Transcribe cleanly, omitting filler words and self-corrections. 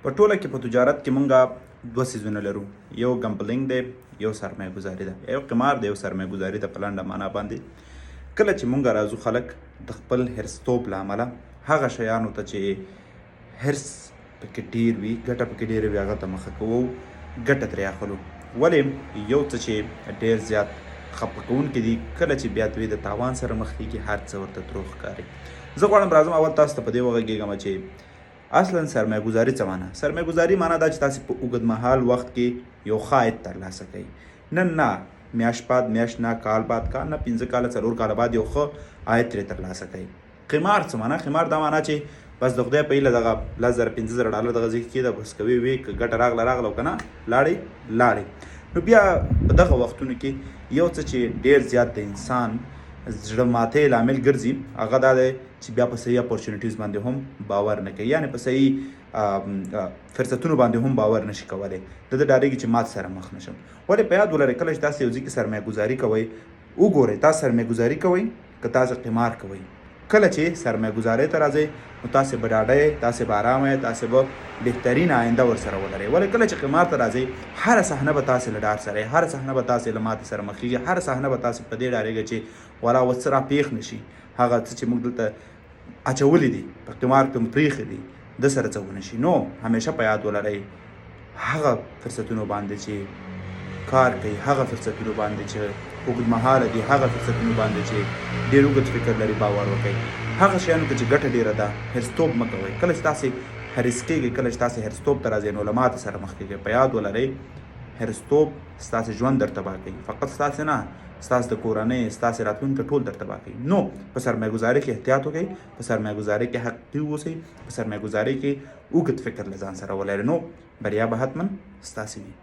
په ټوله کې په تجارت کې مونږه دوه څیزونه لرو، یو gambling دی، یو سرمایه ګذاري ده، یو قمار دی، یو سرمایه ګذاري ده. په لنډه معنا باندې، کله چې مونږ راځو، خلک د خپل حرصتوب له امله هغه شیانو ته چې حرص پکې ډیر وي، ګټه پکې ډیره وي، هغه ته مخه کوو، ګټه ترې اخلو. ولې یو څه چې ډیر زیات خپه کوونکي دي، کله چې بیا دوی د تاوان سره مخ کیږي، هر څه ورته دروغ ښکاري. زه غواړم راځم اول تاسو ته په دې وغږېږم چې اصلا سرمایه ګذاري څه معنا. سرمایه ګذاري معنا دا چې تاسو په اوږدمهال وخت کې یو ښه عاید ترلاسه کړئ. نن نه، میاشت بعد، میاشت نه، کال بعد، کال نه، 5 کاله، 4 کاله بعد یو ښه عاید ترې ترلاسه کړئ. قمار څه معنا؟ قمار دا معنا چې بس د خدای په هیله دغه 10,000، 5,000 ډالر دغه ځای کې کېده، بس کوي وي، که ګټه راغله راغله او که نه لاړې لاړې. نو بیا په دغه وختونو کې یو څه چې ډیر زیات د انسان زړه ماتې لامل ګرځي، هغه دا دی چې بیا په صحیح opportunities باندې هم باور نه کوي، یعنی په صحیح فرصتونو باندې هم باور نشي کولی. د ده ډارېږي چې مات سره مخ نشم. ولې په یاد ولرئ، کله چې تاسو یو ځای کې سرمایه ګذاري کوئ، وګورئ تاسو سرمایه ګذاري کوئ که تاسو قمار کوئ. کله چې سرمایه ګذارۍ ته راځئ، نو تاسو به ډاډه یئ، تاسو به آرامه یئ، تاسو به بهترین آینده ورسره ولرئ. ولې کله چې قمار ته راځئ، هره صحنه به تاسو له ډار سره، هره صحنه به تاسو له ماتې سره مخ کیږي، هره صحنه به تاسو په دې ډارېږئ چې ولا اوس څه را پېښ نشي، هغه څه چې موږ دلته اچولي دي، په قمار کې مو پرېښي دي، د سره څه ونه شي. نو همیشه په یاد ولرئ، هغه فرصتونو باندې چې کار کوي، هغه فرصتونو باندې چې اوږدمهاله دي، هغه فرصتونو باندې چې ډېر اوږد فکر لري، باور وکړئ. هغه شیانو ته چې ګټه ډېره ده، حرصتوب مه کوئ. کله چې تاسې حریص کېږئ، کله چې تاسې حرصتوب ته راځئ، نو له ماتې سره مخ کېږئ. په یاد ولرئ، حرصتوب ستاسې ژوند در تباه کوي، فقط ستاسې نه، ستاسې د کورنۍ، ستاسې راتلونکی ټول در تباه کوي. نو په سرمایه ګذاري کې احتیاط وکړئ، په سرمایه ګذاري کې حقیقي اوسئ، په سرمایه ګذاري کې اوږد فکر له ځان سره ولرئ، نو بریا به حتما ستاسې وي.